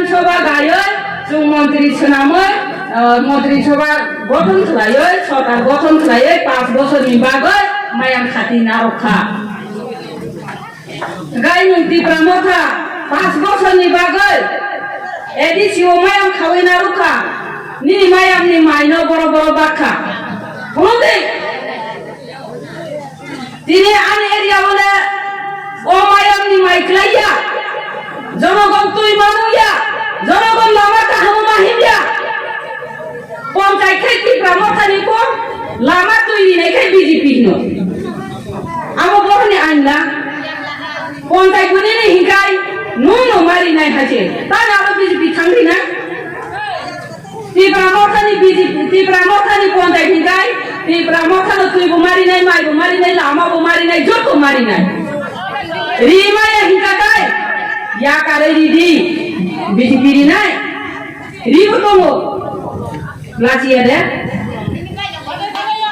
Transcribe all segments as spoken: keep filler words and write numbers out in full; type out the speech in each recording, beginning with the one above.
Sabha gaiwi, chwng montri swnamwi, ah, montri sabha gothon khlaiwi, sorkar gothon khlaiwi, panch bosorni bagwi mayam khati narwkha. Gai nwng Tipra Motha, panch bosorni bagwi A D C o mayam khawi narwkha, nini mayamni maino boro boro bakha. Phunukdi. Tini ani area o le o mayamni mai klaiya, jonogon twi manungya, jonogon lama kaham ma himya. Ponchai khai Tipra Mothani ko lama twi ni nai khai B J P hino. Abo boroni ain na. Ponchai buni ni hinkai nung no mari nai haje. Tani abo B J P thangri na. Tipra Mothani B J P, Tipra Mothani ponchai hinkai Tipra Mothano twi bo mari nai, mai bo mari nai, lama bo mari nai, joto mari nai. Ri maya hinka kai. Ya kare ri di. B J P ri nai. Ribo tongo. Lachiya de.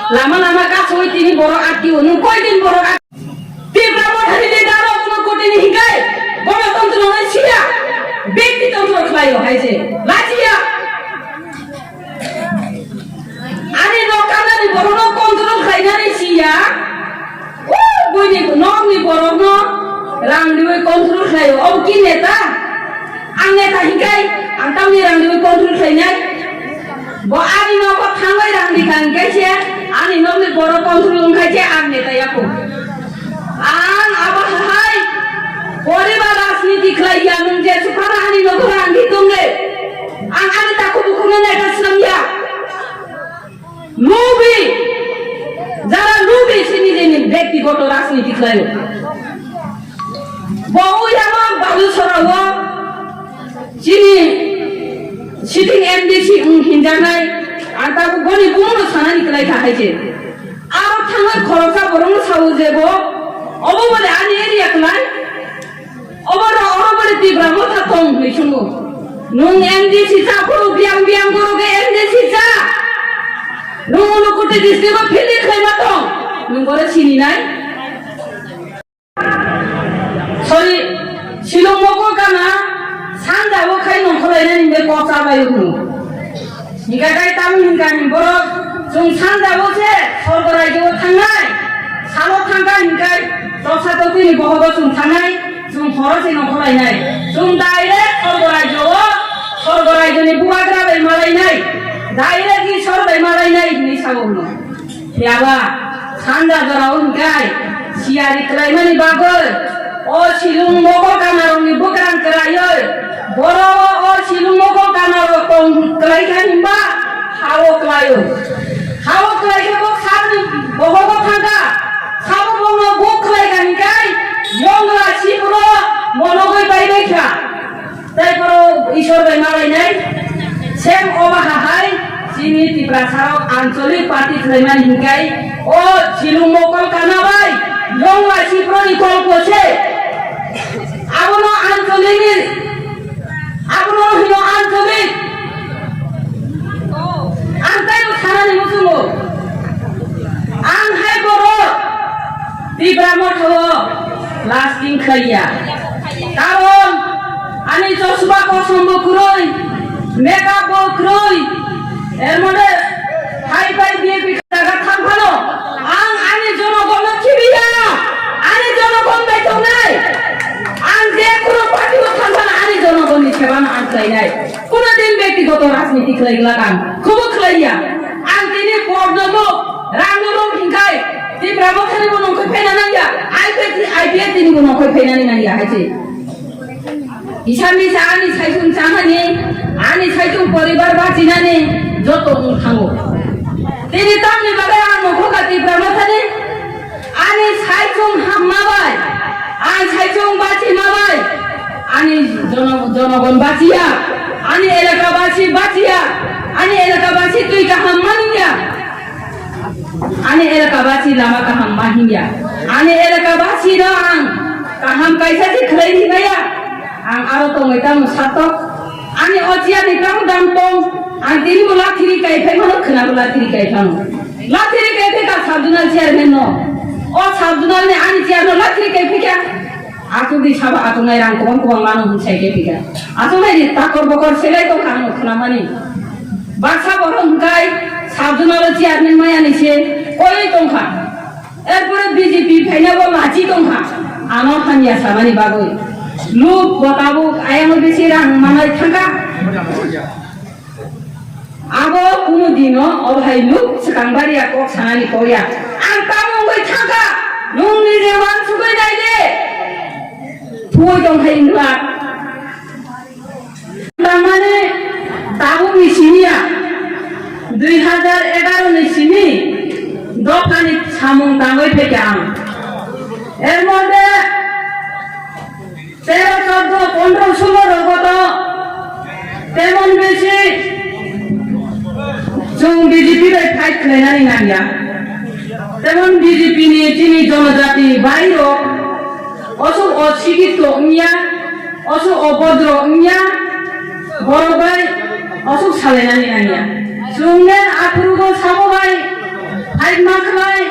Lama lama kasoi tini borok atki o. Nwng koi din borok atki? Tipra Mothani leader rok uno kotini hinkai. Gonotontro no siya. Bekti tontro khlaio hai se. Lachiya. Ani nok kanani borokno control khlainani siya. O buini nokni borokno rang riwi control khlaio. Obo ki neta? Ang neta hinkai, ang tamni rang riwi control khlainai. Bo ani nogo thangwi rang rikha hinkai se, ani nokni borok control wngkhai se ang neta yaku. Ang abo hai poribar rajniti khlaiya, nwng je suphano ani nogo rang ri tongde. Ang ani takhuk bukhukno neta swnamya. Lubi, jara lubi sini jeni bektigoto rajniti khlaio. Bo uyama Balusora o chini sitting M D C wng hinjaknai, ang tabuk boni bumungno sanani kwlai kha hai se. Aro thangwi khoroksa borokno sao je bo, obo bole ani area kwlai. Obo ro, oro bole Tipra Motha tong hwnwi swngo. Nwng M D C cha phuru biyang biyang goro khe M D C cha. Nwng Unakoti district o fielding khlaima tong. Nwng boro sini nai. Sorry, Shillong mokol kana sanja o khai nongkhorlainani hinwi kok chabai hwnwi. Hinkha khe tamo hinkha ni borok chwng sanja o se sorgo raijio thangnai, salo thangkha hinkhai toksa tokti ni bohogo chwng thangnai, chwng horo se nongkhorlainai. Chwng direct sorgo raijio o, sorgo raijio ni bubagra bai malainai, direct Isor bai malainai hinwi sao hwnwi. Phiya ba, sanja jora o hinkhai siyari kwlaimani bagwi o Shillong mokol kanarokni bwkrang kwraiwi boro o Shillong mokol kanarok tong kwlaikha hinba ha-o kwlaio. Ha-o kwlaikhe bo sakni bohogo thangkha, sabo bono buk kwlaikha hinkhai yongla sipro monogwi baibaikha. Tei borok Isor bai malainai, sem obo hahai chini Tiprasarok ancholik party khlaimani hinkhai o Shillong mokol kana bai yongla siproni kolpo se. Abono ancholikni, abono hino ancholik. Ang teibo sanani muchungo. Ang hai borok Tipra Mothao lasting khlaiya. Karon ani chosma kosom bo kwrwi, makeup bo kwrwi, er mane hai pai B J P jaga thang phano ang ani jonogonno khibiya, ani jonogon bai tongnai. Ang je kunu party o thang phano ani jonogonni sebano ang khlainai. Kuno din bektigoto rajniti khlai glak ang, khubo khlaiya. Ang tini porno rok, rang rok hinkhai, Tipra Mothani bo nongkhoi phaina nangya, I P F, I P F tini bo nongkhoi phainani nangya hai se. Hisab ni sa ani saichung chanani, ani saichung poribar bachinani joto wng thango. Tini tamni bagwi ang nongkho kha Tipra Mothani? Ani saichung hamma bai, ani saichung bachima bai, ani jono-, jonogon bachiya, ani elaka basi bachiya, ani elaka basi twi kaham maniya, ani elaka basi lama kaham mahinya, ani elaka basi no ang kaham kaisa se khlai rimaya. Ang aro tongwi tamo satok. Ani o chair ni tamo dam tong. Ang tini bo lathiri kai phai mano, khwna bo lathiri kai phano. Lathiri kai phai ka sub zonal chairman no. O sub zonal ni ani chair no lathiri kai phai kya. Achukdi sabo achuknai rang kwbang kwbang mano hwn sai khe pika. Achuknai ni takor bokor selai tongkha ang khwnamani. Baksa borok hwnkhe sabjwnalo chairman maya ni se koi tongkha. Erpore B J P phaina bo lachi tongkha. Ano hamya samani bagwi. Luk bo tabuk ayang bisi rang manai thangkha. Abo kunu dino o hai nuk swkang baria kok sanani kok ya. Ang tamo wngwi thangkha, nwng nije wansugwi nai de. Thuwi tong hai wngla. Tamani tabukni simi ya, dui hajar egaroh ni simi dophani samung tangwi phaikha ang. Er modhe Tero, choddo, pondro, sulo rogo to temon besi chwng B J P bai fight khlainani nangya. Temon B J P ni chini jonojati bhai rok osuk osikito wngya, osuk obodro wngya, borok bai osuk salainani nangya. Chwng nen aphurugo sabo bai fight ma khlai,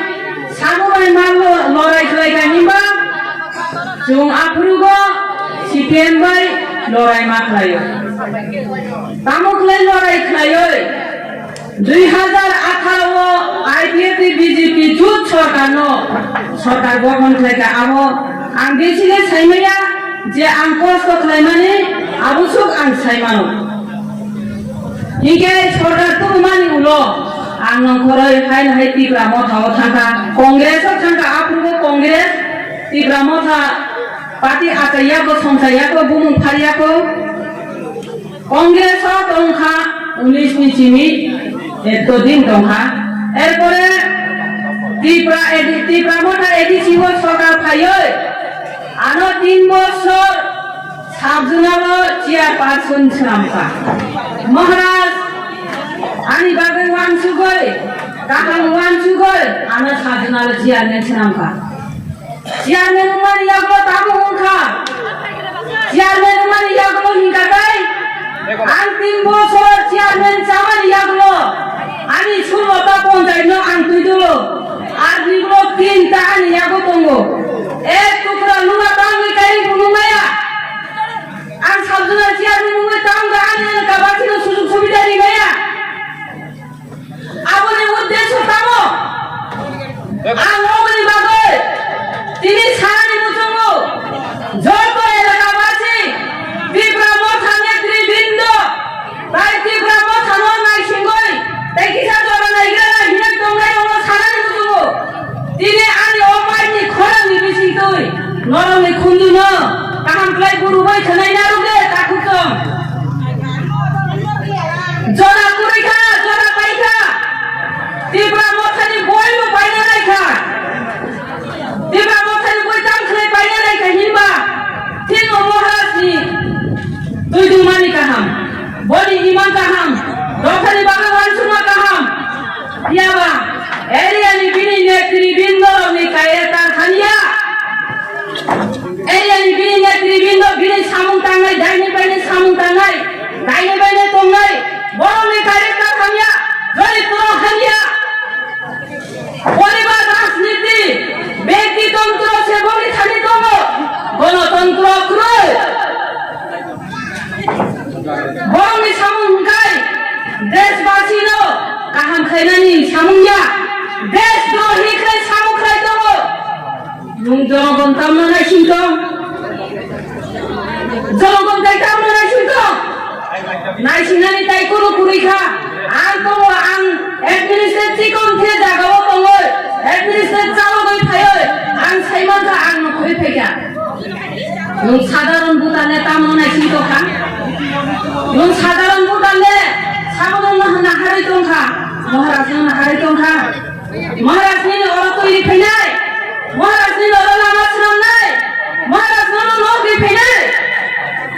sabo bai ma lo-, lorai khlai kha hinba. Chwng aphurugo C P M bai lorai ma khlaio. Tamo khlai lorai khlaioi? Dui hajar atharo o I P F T B J P jut sorkar no sorkar gothon khlai kha abo ang besi le saimaya je ang kosto khlaimani abo suk ang saimano. Hingke sorkar tubumani ulo ang nongkhoroi hai hai Tipra Motha o thangkha, Congress o thangkha, aphurugo Congress, Tipra Motha party achaiya ko, songchaiya ko, bumung phariya ko. Congress o tongkha unis ni simi etto din tongkha. Erpore Tipra A D, Tipra Motha A D C o sorkar phaioi ano tin bosor Sabjwnalo chairperson swnamkha. Maharaj, ani bagwi wansugwi, kaham wansugwi, ano Sabjwnalo chairman swnamkha. Chairman wngmani yagulo tamo wngkha? Chairman wngmani yagulo hinkha tei ang tin bosor chairman chamani yagulo ani sulota ponchayatno ang twi dolo. Ar nigulo tinta ani yago tongo. Ek tukra luna tangwi kaiwi phunuk maya. Ang Sabjwna chairman wngwi tamo da ani elaka basino sujug subida ri maya. Aboni uddesho tamo? Ang oboni bagwi tini sanani muchungo joto elaka basi Tipra Motha netribrindo tai Tipra Mothano naisingwi tai kisa jora naigrana hinwi tongnai rokno sanani muchungo. Tini ani o maini khorangni bisingtwi norokni khunjuno kaham khlai guru bai khwnai narwk de takhuk tong. Jora kwrwi kha, jora pai kha. Tipra Mothani boibo paina nai kha. Tipra Mothani boi tang khlai paina nai kha hinba thik o Maharajni twi dungmani kaham. Boni imang kaham, dophani bagwi wansukma kaham. Phiyaba area ni bini netribindorokni kairetar hamya. Area ni bini netribindo bini samung tangnai, daini baini samung tangnai, daini baini tongnai, borokni kairetar hamya, doritro hamya. Poribar rajniti, byakti tontro se boni thani tongo, gonotontro kwrwi. Borokni samung hwnkhe deshbasino kaham khlainani samung ya, deshdrohi khlai samung khlai tongo. Nwng jonogon tamno naising tong? Jonogon tai tamno naising tong? Naisingnani tai kunu kwrwi kha. Ang tongo, ang administrate chikon khe jagao tongoi, administrate chalogwi phaioi, ang saimankha, ang nokhorwi phaikha. Nwng sadharon voter le tamno naising tongkha? Nwng sadharon voter le sabono naharwi tongkha, Maharaj no naharwi tongkha. Maharaj nini oro twi ri phainai, Maharaj nini oro lama swnamnai, Maharaj nono nok ri phainai.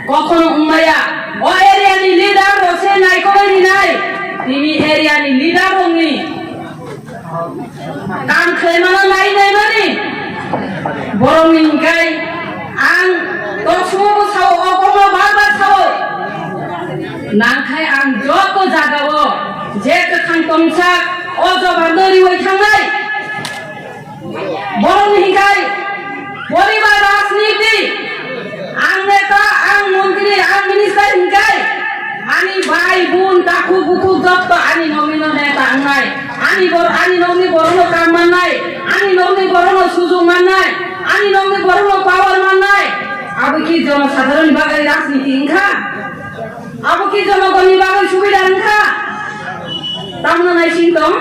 Kokhono wngmaya, o area ni leader rok se naikogwi rinai, tini area ni leader rokni kam khlaimano nai naimani. Borokni hwnkhe ang toksumo bo sao, o kokno bar bar sao. Nangkhai ang joto jagao je kwthang tongsa o jobabno riwi thangnai. Borokni hwnkhe poribar rajniti, Ani bor-, ani nokni borokno kam mannai, ani nokni borokno sujung mannai, ani nokni borokno power mannai. Abo ki jonosadharonni bagwi rajniti wngkha? Abo ki jonogonni bagwi subida wngkha? Tamno naising tong?